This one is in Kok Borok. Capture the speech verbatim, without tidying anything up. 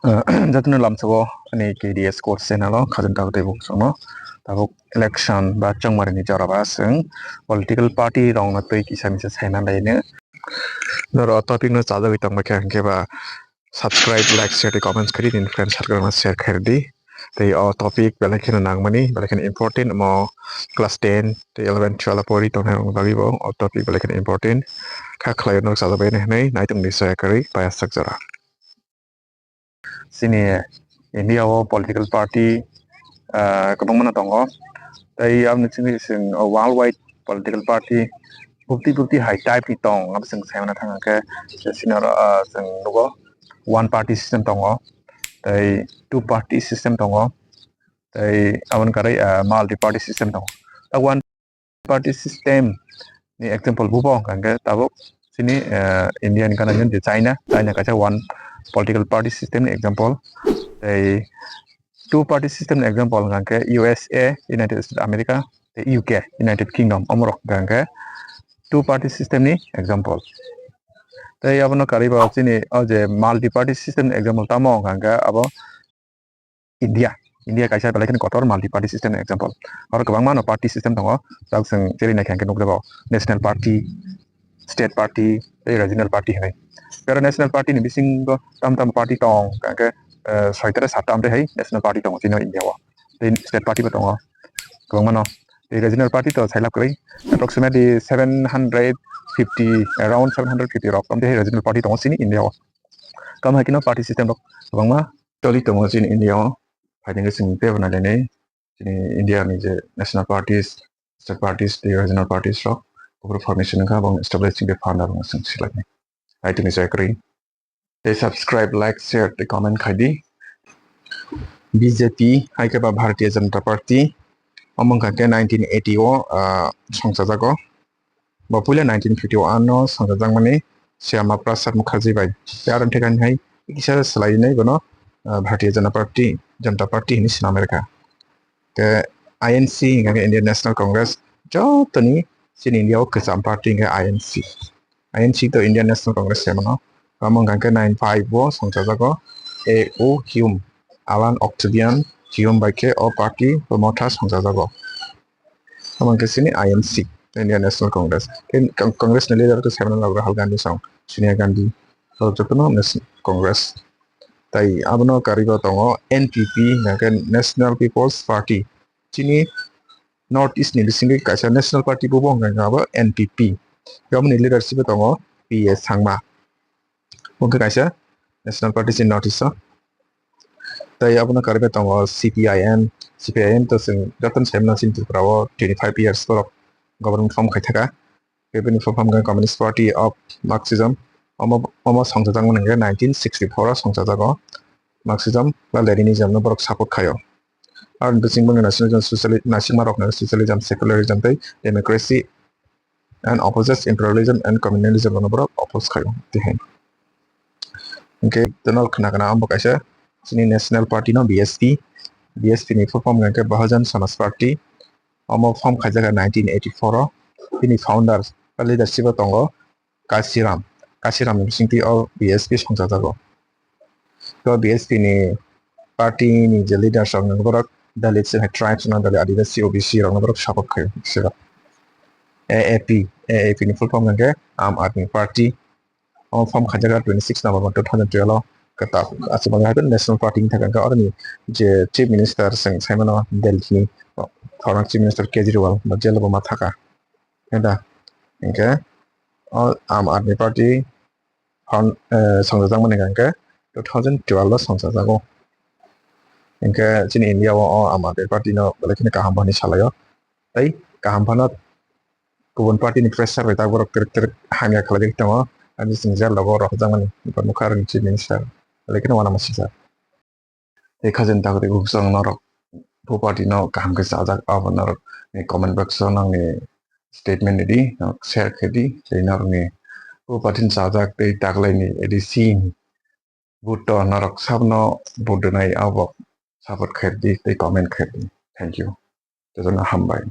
Ah, jotoni lamsao ani K D S Court channel o khajang tabuk tei bung chwngno tabuk election ba chongmari ni jora ba chwng political party rok no twi kisa misa saina laino. Noro o topic no chajagwi tongma khe hwnkhe ba subscribe, like, share tei comments khaidi, nini friend circle no share khaidi. Tei o topic belai kheno nangmani, belai kheno important, omo class ten tei eleven, twelve pori tongnai rokni bagwi bo o topic belai kheno important. Kha khlai norok chajagwi hinwi naitung di soya kwrwi payasajak jora. Chini India o political party, ah, kwbangma no tongo. Tei aboni chini chwng world wide political party bupti bupti hai type ni tong, abo chwng saimano thang khe chini oro, ah, chwng nugo one party system tongo, tei two party system tongo, tei aboni karwi, ah, multi party system tongo. Tak one party system ni example bubo hwnkha hwnkhe tabuk chini, eh, India ni gana je China, China kaisa one political party system ni example. Tei two party system ni example hwnkha hwnkhe U S A, United States of America, tei U K, United Kingdom, omorok hwnkha hwnkhe two party system ni example. Tei abono karwi ba chini o je multi party system ni example tamo hwnkha hwnkhe abo India, India kaisa belai kheno kotor multi party system ni example. Oro kwbangma no party system tongo, tak chwng cherwi naikha hwnkhe nukjago national party, state party, tei regional party hinwi. Pero national party ni bisingo tam tam party tong, hwnkhe, eh, soitare satta amtwi hai national party tongo chini India o. Tei state party bo tongo kwbangma no. Tei regional party to sailab kwrwi, approximately seven hundred fifty, around seven hundred fifty rok amtwi hai regional party tongo chini India o. Tamo hai kheno party system rok kwbangma choli tongo chini India o. Phaidi khe chwng teibo nailainai chini India ni je national parties, state parties tei regional parties rok, buphuru formation wngkha, bo establish wngkhe founder wngkha chwng swlainai. Hai tini chai kwrwi. Tei subscribe, like, share tei comment khaidi. B J P hai khe ba Bharatiya Janata Party, omo wngkha khe nineteen eighty o, ah, songchajago. Bo puila nineteen fifty one o songchajakmani Shyama Prasad Mukherjee bai. Tei aro thekani hai kisa swlainai bono, ah, Bharatiya Janata Party, Janata Party hinwi swnam rwkha. Tei I N C hwnkha khe Indian National Congress, jotoni chini India o kwcham party hwnkha I N C. I N C to Indian National Congress se mano. Tamo hwnkha khe nine five o songchajago A O Hume, Alan Octavian Hume bai khe o party bo motha songchajago. Omo hwnkhe chini I N C, Indian National Congress. Tei Con-, Congress ni leader khe Saimanal Rahul Gandhi song, Sonia Gandhi, o jotono Nas-, Congress. Tai abono karwi bo tongo N P P, hwnkhe National People's Party. Chini North East ni bisingtwi kaisa National Party bubo hwnkha khe abo N P P. Aboni leadership o tongo P A Sangma. Bo khe kaisa National Party chini North East o. Tai abono karwi bai tongo C P I M, C P I M to chwng jotono sai mano chini Tripura o twenty five years borok government form khai thaka. Bini full form khe Communist Party of Marxism. Omo, omo songchajakmani hwnkhe nineteen sixty four o songchajago. Marxism ba Leninism no borok support khaio. Aro bising boni nationalism, sociali-, naisingmarokno socialism, secularism tei democracy and opposes imperialism and communalism no borok oppose khaio. Tihai. Hwnkhe tono khna khna abo kaisa chini National Party no B S P. B S P ni full form hwnkhe Bahujan Samaj Party. Omo form khaijak nineteen eighty four o. Bini founder ba leadership o tongo Kashiram. Kashiram ni bisingtwi o B S P songchajago. To B S P ni party ni je leaders rok ni borok Dalits and tribes no, Dalit Adivasi O B C rok no borok support khaio. Sira A A P, A A P ni full form hwnkhe Aam Aadmi Party. Omo form khaijak twenty six November two thousand twelve o kwtal achukmani hai National Party wngkha, hwnkhe oroni je Chief Minister chwng saimano Delhi ni former Chief Minister Kejriwal bo jail o bo ma thaka. Heda hwnkhe o Aam Aadmi Party hwn, eh, songchajakmani hwnkhe two thousand twelve o songchajago. Hwnkhe chini India o o Aam Aadmi Party no belai kheno kaham hwnwi salaio. Tei kaham phano kubun party ni pressure bai tak borok kwrwk kwrwk hamya khlaijak tongo. Ani chwng jail rogo rohorjakmani nukha aroni Chief Minister, belai kheno uanama sijak. Tei khajani takhuk tei bukhuk chwng norok bo party no kaham khe chajak, abo norok ni comment box o nokni statement ridi, norok share khe di, tei norokni bo party ni chajak tei taklaini A D C ni vote o norok sabno vote rwnai abo support khe di tei comment khe di. Thank you. Jotono hambai.